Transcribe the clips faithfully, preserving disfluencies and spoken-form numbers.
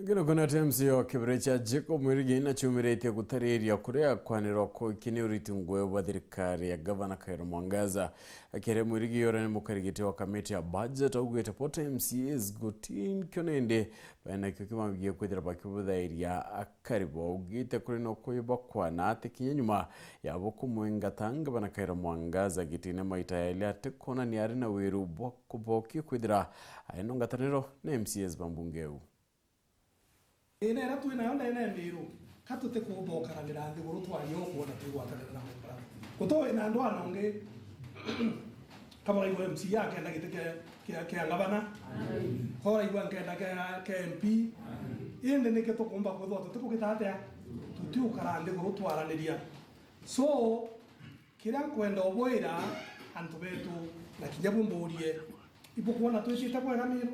Ngino kuna T M C wa Kibiricha Jacob Mwirigi naciumiritie gutariria kuria kwanirwa kwa kini uriti nguo bwa thirikari ya Gavana Kawira Mwangaza. Akiaria Mwirigi uria ni mukarigiti wa kamiti ya budget augite bo ta M C As guti nkio nindi baenakio kimabigie kwithira bakibuthairia akari bo. Augite kuri no kwibakwa na ati kinya nyuma ya bo kumwingata Gavana Kawira Mwangaza gitine maita yaili ati kwonania ari na wiru bwa kubokia kwithira ari no ngataniro na M C As ba mbunge iu. Thina iria twi nayo ndene ya Miru, ka tutikuumba ukaranira nthiguru twaria ukwona twigwatanira na mukara. Guti wina andu ana ungi, ka baraigua M C A akenda giti kia, kia, kia ngavana, ka uraigua nkenda kia, kia M P. Indi niki tukuumba kwithwa tutikugita atia? Tutiukara nthiguru twaraniria. So, kiria nkwenda ubwira antu betu, na kinya bumburie, ibukwona twitite bwega Miru?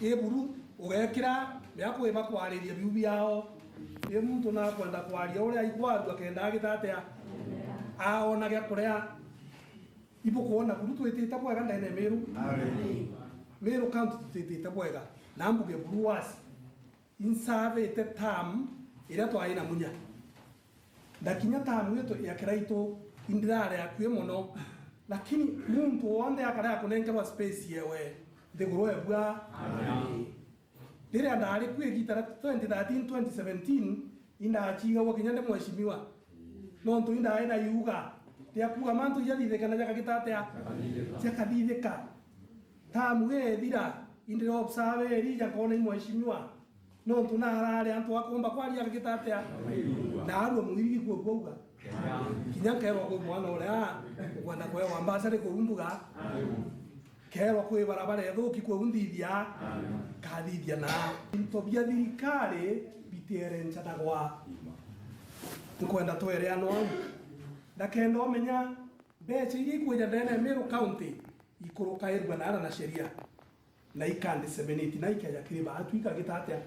I buru ugekira mea kwiba kwariria biu biao. I muntu nakwenda kwaria uria aikwarua kenda agita atia? Aona gia kuria. Ibukwona buru twitite bwega ndene ya Miru? Miru County tutitite bwega. Na mbuge buru wasi. Insavite term iria twari na Munya. Ndakinya term yetu ya Kiraitu, indirari akui mono. Lakini muntu wonthe akarea kunenkerwa space yewe, nthiguru ebua. Riria ndari kwi igita ria twenty thirteen, twenty seventeen, indacigagwa kinya ndi mheshimiwa. Nontu indari na iuga ria kuuga mantu jathithikana jakagita atia? Jakathithika. Term ethira, indire observe Elijah nkona i mheshimiwa. Nontu na arari antu akomba kwaria agita atia? Na arua Mwirigi kuu bwauga. Kinya nkerwa kwi mwana uria ukwenda kwewa mbacari kuu mbuga. Kerwa kwi barabara ithuki kuu nthithia. Kathithia na into bia thirikari bitiere nchanagwa. Nkwenda twereanwa. Ndakenda umenya mbeca iria ikwija ndene ya Meru County ikurukairua naara na sheria. Na ika disseminate, na ikeja kiri baatu ikagita atia?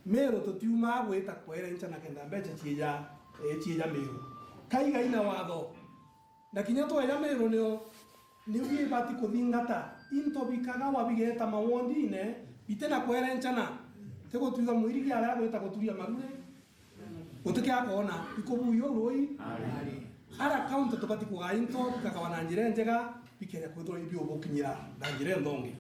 Meru tutiumaa gwita kwerenca na kenda mbeca ciija, eh, ciija Meru. Kaiga ina watho. Na kinya tweja Meru nio, niu ibati kuthingata. Into bikagawa bigeeta mawondine, bitina kwerencana. Ti gutwiga Mwirigi aria gwita guturia marure. Gutikia koona, ikubuyo rui. Ara county tubati kugaa into, bikagawa na njira injega, bikeja kwithirwa ibiubukinyira na njira inthongi.